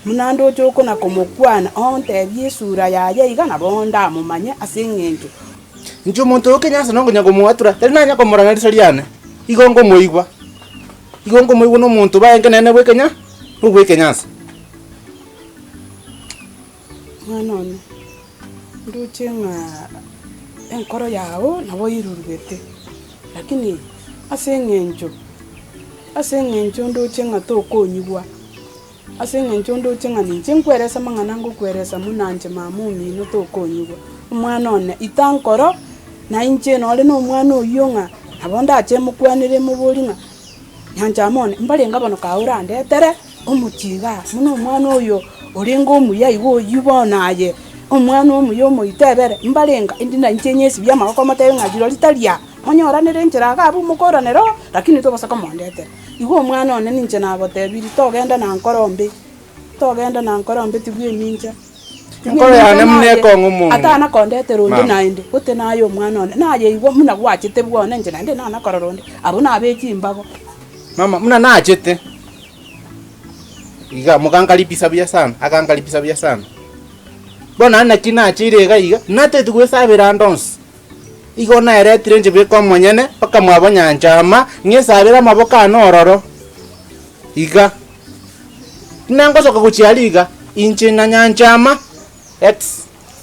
Buna ndoche okona komokwana, ontebie esura yaye iga, nabo ndamomanye ase eng'encho. Inche omonto oyo Kenyansa nonkonya komoatura, tari nanya komorora na riso riane, igo nkomoigwa, igo nkomoigwa na omonto barenge nere bw'ekenya obw'ekenyansa. Mwana one, ndoche ng'a enkoro yao nabo oirurugete, lakini ase eng'encho, ase eng'encho ndoche ng'a tokonyigwa. Ase engencho ndoche ng'a ninche nkweresa amang'ana ngokweresa buna inche mama omino tokonyigwa. Omwana one, ita nkoro, na inche nore nomwana oyio ng'a nabo ndache mokwanere moborie ng'a nyanchama one, mbarenge bono kae orandetere omochie igaa, buna omwana oyo orenge omuya iga oyio bono aye, omwana omuya omoitebere, mbarenga indi na inche nyesibie amagoko motebe ng'a rirorio tari aa, monyoranere enchera iga abwo mokoranera oo, lakini tobasa komondetera. Igo omwana one ninche nagotebirie, togenda na nkoro mbe, togenda na nkoro mbe tibwemincha. Enkoro yane buna ekong'u mono. Atana kondetera onde Mama. naende, gote naye omwana one, naye igo buna gwachete bwone inche naende nana korora onde, abwo nabe chimbago. Mama, buna nachete iga mogankaribisa buya sana, agankaribisa buya sana. Bono naende naki nacheire iga iga, natagete goesabera ande onsi. Igo naeretire inche bweka omonyene mpaka mwabo nyanchama, ng'esabere amaboko ane ororo iga. Buna ngosoka gochia aria iga, inche na nyanchama ex.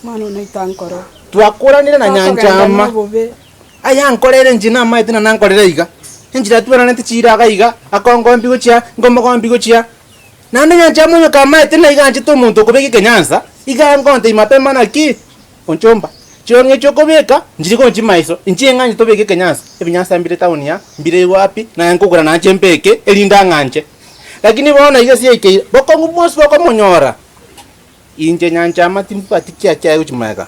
Omwana one itankoro. Twakoranire na Tokogenda nyanchama, nobobe. ayankorere inche namaete na nankorere iga, enchera twaranete chiira iga iga, akongombi gochia, nkomogombi gochia. Naende nyanchama oyo kamaete na iga anchete omonto okobeka ekenyansa, iga angontebia mapema naki. Onchomba, chiong'e echi okobeka, nchiri gonchi maiso, inche ng'anche tobeke ekenyansa, ebinyansa mbire town aa, mbire wapi, naye nkogora nanche mbeke, erinde ang'anche. Lakini bono iga ase yaikeire, bokong'u bwonsi bokomonyora, inche nyanche ama timbwati kiaa kiaye gochia magega,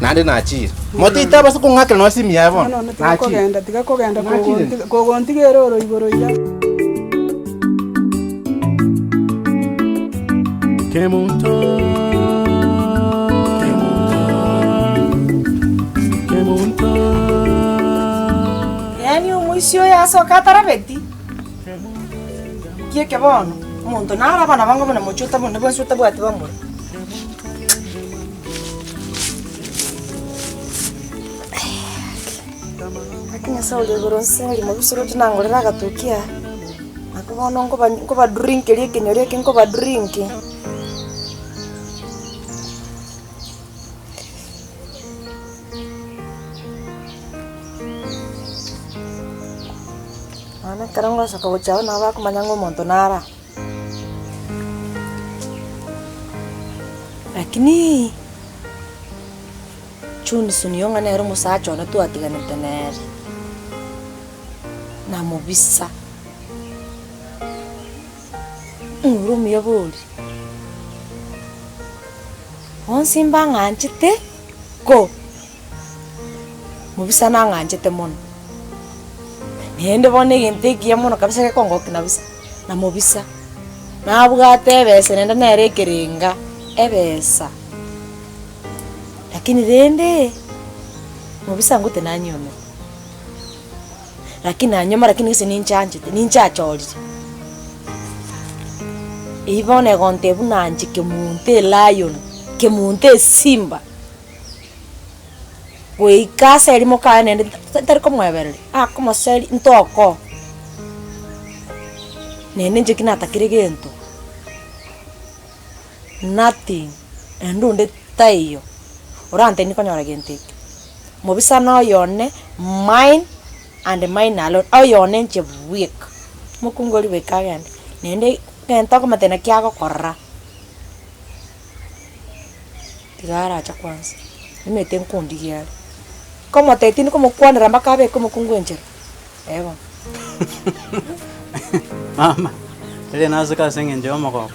naende nachire. Motebi tabasa kong'akera nonya esimi yaye bono, Bono one tiga nachire. kogenda, tiga kogenda Nachire. kogontiga kogontiga ere oro igoro iga. Kemunto Kemunto Yaani omoisia oyo asoke atarabeti, ki eke bono, omonto naro abana bango buna mochie otabwati bwensi otabwati bamura. Gaki Nyasae ore igoro nserie mobisa oroche nangorere agatukia aya. Naki bono nkoba nkobadrinkeria ekenyoro eke nkobadrinki. Nonya ekero ngosoka gochia abwo nabo bakomanya ng'a omonto nare aa. Lakini Johnson oyo ng'a nere omosacha one twatiganete nere. Namobisa, Ng'ure omuya bori, bonsi mbang'anchete ko, mobisa nang'anchete mono. Naende bono egento ekiya mono kabisa gekongokia nabisa, namobisa, nabwate ebesa naende nere ekerenga, ebesa. Lakini rende, mobisa ngote nanyuomete. Lakini nanyuma lakini gese ninchanchete, ninchachorire. Eyio bono egontebia buna inche kemunto elion, kemunto esimba, goika ase erimo kaye naende ntari komoebereria, akomoseria ntokoo. Naende inche ki natakire gento, nothing, naende onde taiyo orantebie konyora gento ekio. Mobisa noyone, mine and mine alone, oyone inche bweka, omokungu oria bweka agende, naende egento okomotebia naki agokorora, tiga aracha kwanza, nimanyete nkondigia are, nkomotebia tindi komokwanera mpaka abeke omokungu enchera, eh bono. Mama, riria naseka ase eng'encho ya omogoko,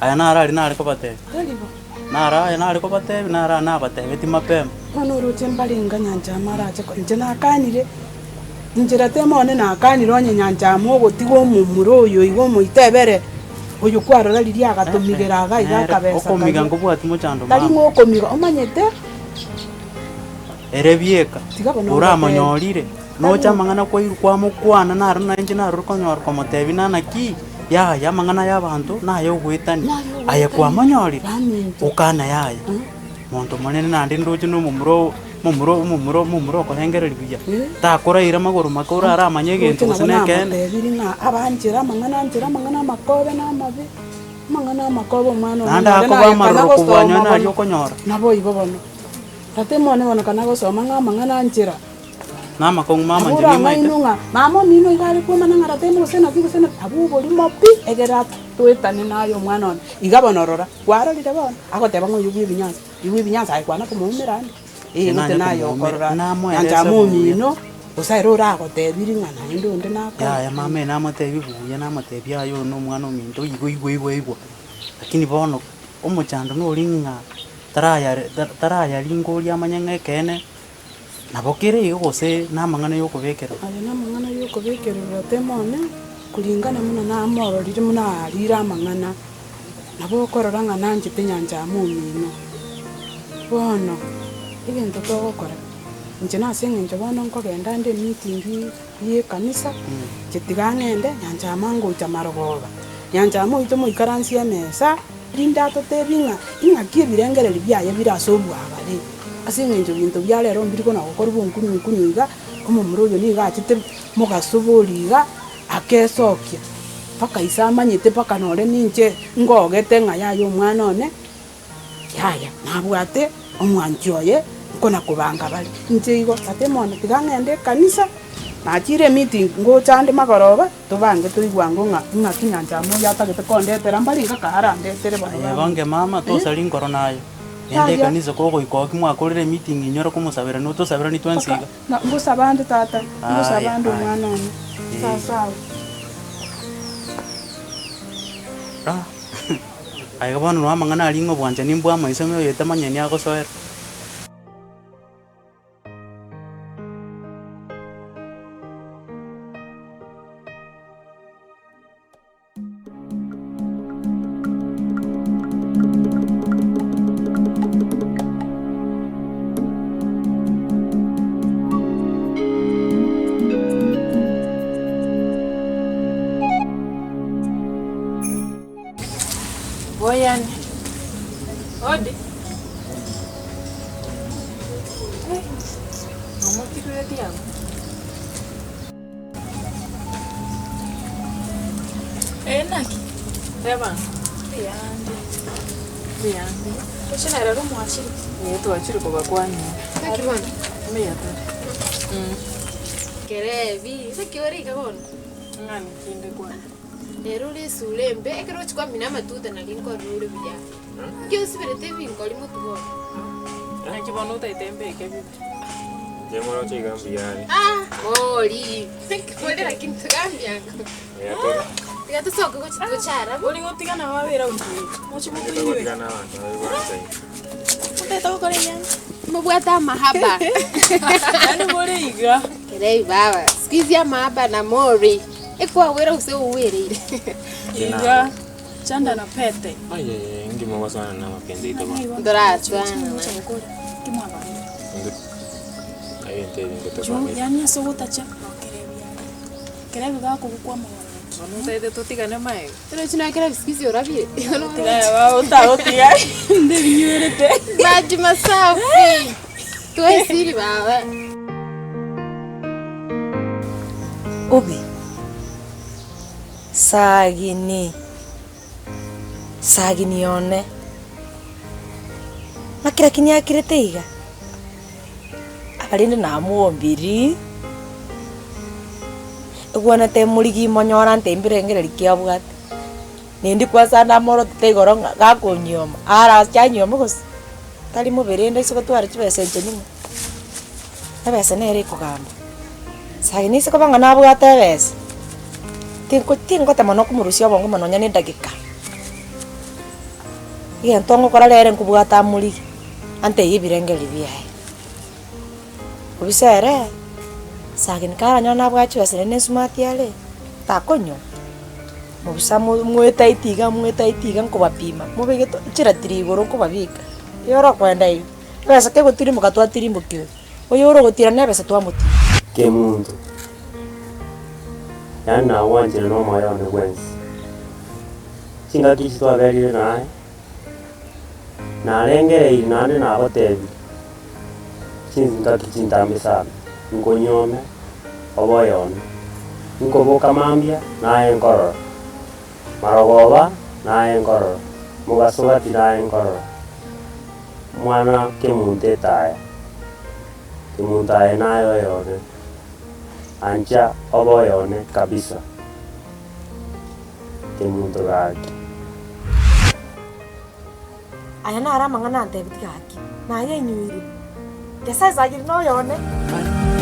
aya naro aria nare kobatebia, Tari bo. naro aya nare kobatebia, naro aya nabatebetie mapema. Bono oroche mbarenga nyanchama arache ko inche nakanire, inchera temo one nakanire onye nyanchama ogotiga omomura oyo iga omoitebere, oyo kwarora riria agatomigera iga iga Nere akabesa okomiga karia. nkobwati mochando Tari mama. ng'a okomiga, omanyete. Ere bieka, Tiga bono ngotebie. oramonyorire. Noche amang'ana kwairwa kwamokwana naro na inche narure konyora komotebia nana ki? Yaya amang'ana y'abanto naye ogoetania, aye kwamonyorire, Baminto. okana yaya. Monto monene naende ndoche na omomura oo momura omomura omomura okorengereria buya, takoraira magoro make oraramanye egento Roche gose nabo na ekeene. namotebirie ng'a abanchere amang'ana anchere amang'ana amakobe na amabe, amang'ana amakobe omwana one Naende nore akoba naye kana amaroro kobua gosoma nonye naria bono, okonyora. nabo igo bono. Tata omwane bono kana gosoma ng'a amang'ana anchera. Na amakong'u mama Abwo inche nimaete. orang'ainwe ng'a mama omino iga are kwomana ng'a rateme gose naki gose naki, abwo oborimo pi, egere atoetane naye omwana one. Iga bono rora, kwarorire bono, agoteba ng'a oyio bwa ebinyansa, oyio bwa ebinyansa aye kwana komoumera ande, eh Inche gose nanye naye komoumera, okorora namoerese nyancha buya. omino, gose ere oragotebirie ng'a naende onde nakore. Yaya mama ere namotebie buya, namotebia aye oyo na omwana ominto igwa igwa igwa igwa, lakini bono omochando noria ng'a tarayare tarayaringa oria amanye ng'a ekeene. Nabo kere igo gose namang'ana y'okobekerwa. Aye namang'ana y'okobekererwa temone, kuringana buna namororire buna aarire amang'ana, nabo okorora ng'a nanchete nyancha amo omino. Bono, egento togokora, inche nase eng'encho bono nkogenda nde emeeting y'ekanisa, inche tiga ng'ende nyancha amo ngocha marogoba, nyancha amo oito moikaransie emesa, rinde atotebie ng'a ing'aki ebirengererio biaye bire ase obwabare. Ase engencho ebinto bia rero mbiri kona gokorwa bonkunyu nkunyu iga, omomura oyo nigo achete mogaso bori iga, akesokia, mpaka ise amanyete mpaka nore ninche ngogete ng'a yaya omwana one, yaya nabwate omwanchi oye nkona kobanga bare. Inche igo tata mono tiga ng'ende ekanisa, nachire emeeting ngocha ande magoroba, tobange toigwango ng'a ng'aki nyancha amo oyo atagete kondetera mbare iga karandetere bono Aye bamanya. bonge mama, tosari nkoro naye. Genda ekanisa kogoika oo ki mwakorire emeeting inyore komosabera notosabera twensi iga. Ngosaba ande tata, ngosaba Aya, ande aya. omwana one. Sawa sawa. Ah, aiga bono noo amang'ana aria ng'a obwanchani mbwa amaiso ime oyo otamanyeni agosoera. Boyani. Odi. Eh, nomotigweti abwo. Eh, naki? Teba. Mbuyande. Mbuyande. Gose nere ere omwachire? Eh, twachire kobakwania. Naki bono? Mbuya tore. Mm. Kerebi, naki ore iga bono? Ng'ani kinde kwane. Rero ore esura embe, ekero ochia kwamina amatuta nari nkorora ore buya. Nki osiberete ebinkori motwe bono? Naki bono otaete mbeke bibe? Inche moroche iga mbuya are. Ah, bori. Ore lakini togambianga. Mbuya tore. Tiga tosoke gochia toche arabwo. Ori gotiga nabo abere abwo moche motoinywe. Togotiga na abanto babe bwanchaine. Motete gokora enyanga. Mobwate amahaba. Yaani more iga. Kerei baba, siku hizi amahaba na more. Ekwawera gose ouwereire. Iga. Chanda na pete. Ayayaya inki mogosoana na amapenzi aito bono? Ntoraswana. Intwe ebinto ebi intwe tobangete. Yaani ase ogotacha nokerebi are. Kerebi gakogukwa amagoro naki. Bono otaete totigane maega. Torochi nonya kerebi siku hizi orabire. Otagotiga ndebinywerete. Maji masafi. Twesiri baba. Obe Sagini, sagini one, naki lakini akirete iga? Abarende namoombirie, egwanete emorigi monyora nte mbirengereri ki abwate, nindi kwanza namorotete igoro ng'a gakonyioma, arache anyiome gose? Tari mobere ende ase gotwara chibesa inche nyuma, ebesa nere ekogamba. Sagini ase koba ng'a nabwate ebesa, tinko tingotema na okomorusia obongo mono nonya na edageka. Egento ngokora rero nkobwata amorige, antebie ebirengererio biaye. Obisa ere, sagini karanyore nabwate chibesa naende nesmart are, takonywa, mobisa mo moetaeti iga moetaeti iga nkobapima, mobegete chiratiri igoro nkobabeka, oyore okoenda iga, ebesa kegotirimboka twatirimbokia oyo. Oyore ogotira nebesa twamotira. Kemunto, Yaani nagwanchire nomoyo one bwensi. Chingaki echi twaberire naye, narengereiri naende nagotebirie, chingaki chintambe sana, nkonyuome obe oyone, nkoboka mambia naye nkorora, marogoba naye nkorora, mogaso gati naye nkorora, mwana kemunto etaya, kemunto aye naye oyone, ancha obe oyone kabisa. Kemunto gaki. Aya naro amang'ana antebetie gaki, nayenyuire. Nyasae sagiri noyone.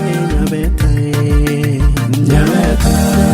Nyabeta, eh, nyabeta.